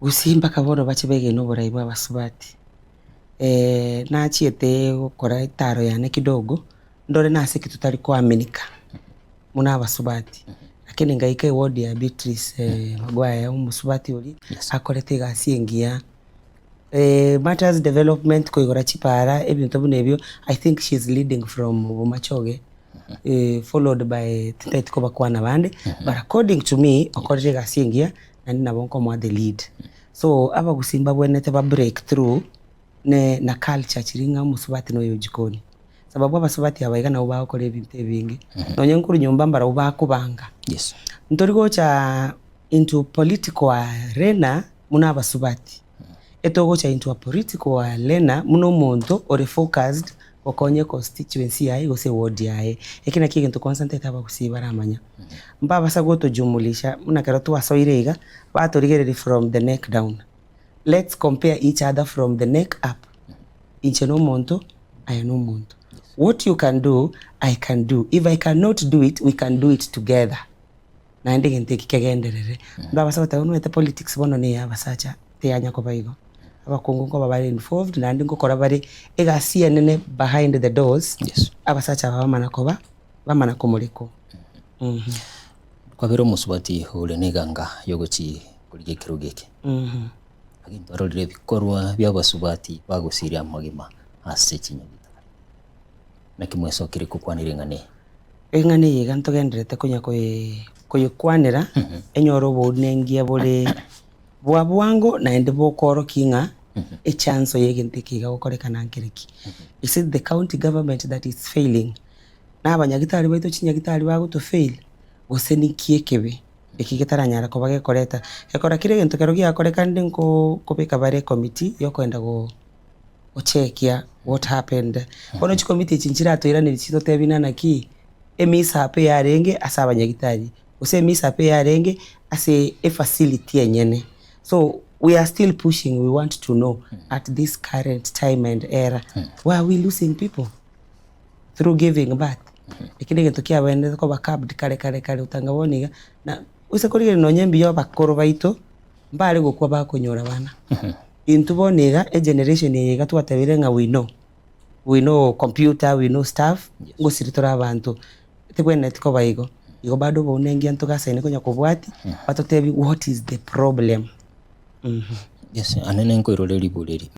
Gusii mpaka bono bache begene oborai bwa abasubati. Nachiete gokora etaro yane kidogo, ndore nase ki totari koaminika buna abasubati, lakini ngaika eward ya Beatrice Maguire omosubati oria akorete egasi engiya. Matters development koigora chipara ebinto buna ebio I think she is leading from Bomachoge followed by tintageti kobakwana abande but according to me okorire egasi engiya naende nabo nkomoa the lead. So abagusii mbabwenerete ba break through ne na culture chiria ng'a omosubati noyo jikoni sababu abasubati aba iga nabo bagokora ebinto ebinge nonye nkorwa nyomba mbarabwo bakobanga. Ntori gocha into political arena buna abasubati, etogocha into a political arena buna omonto ore focused gokonya econstituency yaye gose eward yaye. Eki nakio egento kwanza ntaete abagusii baramanya. Mbabasa gotojumulisha buna ekero twasoire iga, batorigereria from the neck down. Let's compare each other from the neck up. Inche na omonto, aye na omonto. What you can do, I can do. If I cannot do it, we can do it together. Naende egento eki kegenderere. Mbabasa goteba omanyete politics bono na eya abasacha teyanya koba igo. Abakungu nkoba bare involved naende ngokora bare egasi enene behind the doors, abasacha aba bamana koba, bamana komorekwa. Kwabera omosubati ore neganga yogochi korigia ekerogo eke. Lakini twarorire ebikorwa bia abasubati bagosiria amagima ase chinyagitari. Naki mwesokire gokwanera eng'ana eye? Eng'ana eye iga ntogendererete konya koyekwanera, enyore obounengia bore bwa bwango naende bokoorokia ng'a echanso ya egento eke iga gokorekana nkere ki. Is it the county government that is failing? Na abanyagitari baito chinyagitari bagoto fail gose ninki ekebe eki getaranyara koba gekoreta. Gekora kera egento kero giakorekanire nko kobeka bare ecommittee yokoenda go gochekia what happened. Bono chikomiti echi nchiratoiranerie chitotebie ng'a naki emishap eyarenge ase abanyagitari, gose emishap eyarenge ase efacility enyene. So we are still pushing we want to know at this current time and era why are we losing people through giving birth? Eki negento kiabenerete koba curbed kare kare kare otanga bono iga na gose korigereria nonye mbuya abakoro baito mbare gokwa bakonyora abana. Intwe bono iga egeneration eye iga twatebire ng'a we know, we know computer, we know stuff, ngosiri tore abanto, tebwenereti koba igo. Igo bado obounengia ntogasaine konya kobwatia, batotebie what is the problem. Yes, anene nkoirore ribori eri.